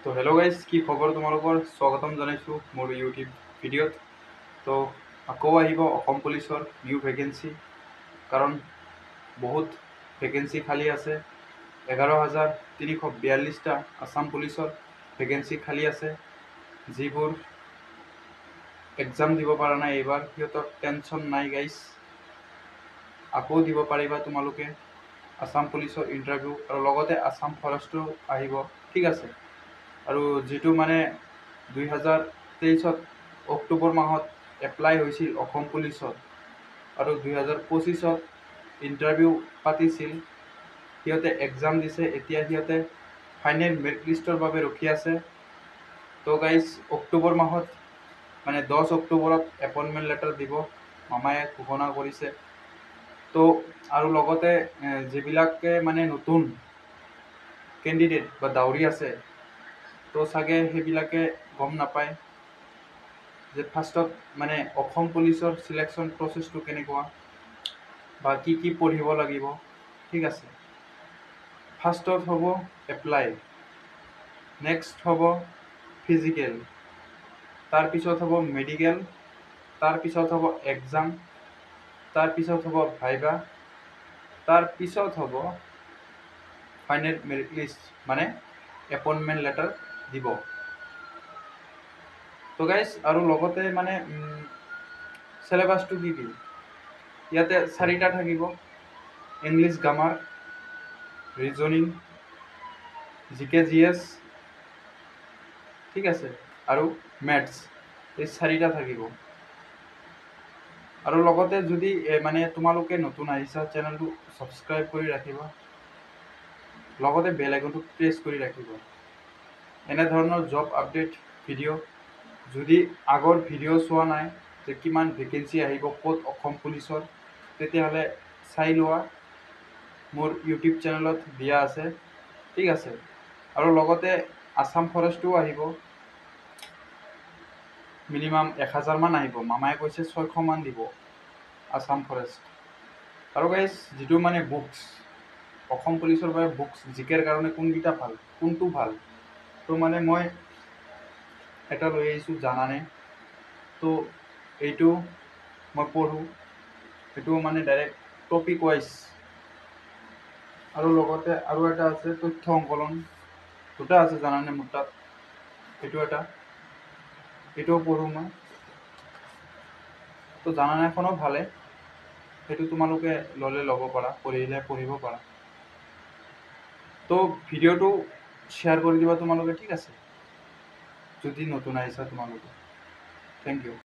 তো hello' guys, কি খবৰ তোমালোকৰ? স্বাগতম জনাইছোঁ মোৰ ইউটিউব ভিডিঅ'ত। তো আকৌ আহিব অসম পুলিচৰ নিউ ভেকেঞ্চি, কাৰণ বহুত ভেকেঞ্চি খালী আছে। 11,342টা আছাম পুলিচৰ ভেকেঞ্চি খালী আছে। যিবোৰ এক্সাম দিব পৰা নাই এইবাৰ, সিহঁতৰ টেনশ্যন নাই গাইজ, আকৌ দিব পাৰিবা তোমালোকে আছাম পুলিচৰ ইণ্টাৰভিউ আৰু লগতে আছাম ফৰেষ্টো আহিব, ঠিক আছে। আৰু যিটো মানে 2023ত অক্টোবৰ মাহত এপ্লাই হৈছিল অসম পুলিচত আৰু 2025ত ইণ্টাৰভিউ পাতিছিল, সিহঁতে এক্সাম দিছে, এতিয়া সিহঁতে ফাইনেল মেৰিট লিষ্টৰ বাবে ৰখি আছে। তো গাইজ, অক্টোবৰ মাহত মানে 10 অক্টোবৰত এপইণ্টমেণ্ট লেটাৰ দিব, মামায়ে ঘোষণা কৰিছে। তো আৰু লগতে যিবিলাকে মানে নতুন কেণ্ডিডেট বা দাউৰি আছে, তো চাগে সেইবিলাকে গম নাপায় যে ফাৰ্ষ্টত মানে অসম পুলিচৰ চিলেকশ্যন প্ৰচেছটো কেনেকুৱা বা কি কি পঢ়িব লাগিব, ঠিক আছে। ফাৰ্ষ্টত হ'ব এপ্লাই, নেক্সট হ'ব ফিজিকেল, তাৰপিছত হ'ব মেডিকেল, তাৰপিছত হ'ব এক্সাম, তাৰপিছত হ'ব ভাইবা, তাৰপিছত হ'ব ফাইনেল মেৰিট লিষ্ট, মানে এপইণ্টমেণ্ট লেটাৰ দিব। তো গাইজ, আৰু লগতে মানে চিলেবাছটো কি কি, ইয়াতে চাৰিটা থাকিব: English grammar, reasoning, GK, GS, ঠিক আছে, আৰু মেথছ, এই চাৰিটা থাকিব। আৰু লগতে যদি মানে তোমালোকে নতুন আহিছা, চেনেলটো ছাবস্ক্ৰাইব কৰি ৰাখিবা, লগতে বেল আইকনটো প্ৰেছ কৰি ৰাখিব এনেধৰণৰ জব আপডেট ভিডিঅ'। যদি আগৰ ভিডিঅ' চোৱা নাই যে কিমান ভেকেঞ্চি আহিব ক'ত অসম পুলিচৰ, তেতিয়াহ'লে চাই লোৱা, মোৰ ইউটিউব চেনেলত দিয়া আছে, ঠিক আছে। আৰু লগতে আছাম ফৰেষ্টো আহিব, মিনিমাম 1000মান আহিব, মামায়ে কৈছে 600মান দিব আছাম ফৰেষ্ট। আৰু গাইজ, যিটো মানে বুকছ, অসম পুলিচৰ বাবে বুকছ, জিকেৰ কাৰণে কোনকেইটা ভাল, কোনটো ভাল, তো মানে মই এটা লৈ আহিছোঁ জানানে। তো এইটো মই পঢ়োঁ, এইটো মানে ডাইৰেক্ট টপিক ৱাইজ। আৰু লগতে আৰু এটা আছে তথ্য সংকলন, দুটা আছে জানানে মোৰ তাত। এইটো এটা, এইটোও পঢ়োঁ মই। তো জানানেখনো ভালে, সেইটো তোমালোকে ল'লে ল'ব পাৰা, পঢ়িলে পঢ়িব পাৰা। তো ভিডিঅ'টো শ্বেয়াৰ কৰি দিবা তোমালোকে, ঠিক আছে, যদি নতুন আহিছা তোমালোকে। Thank U.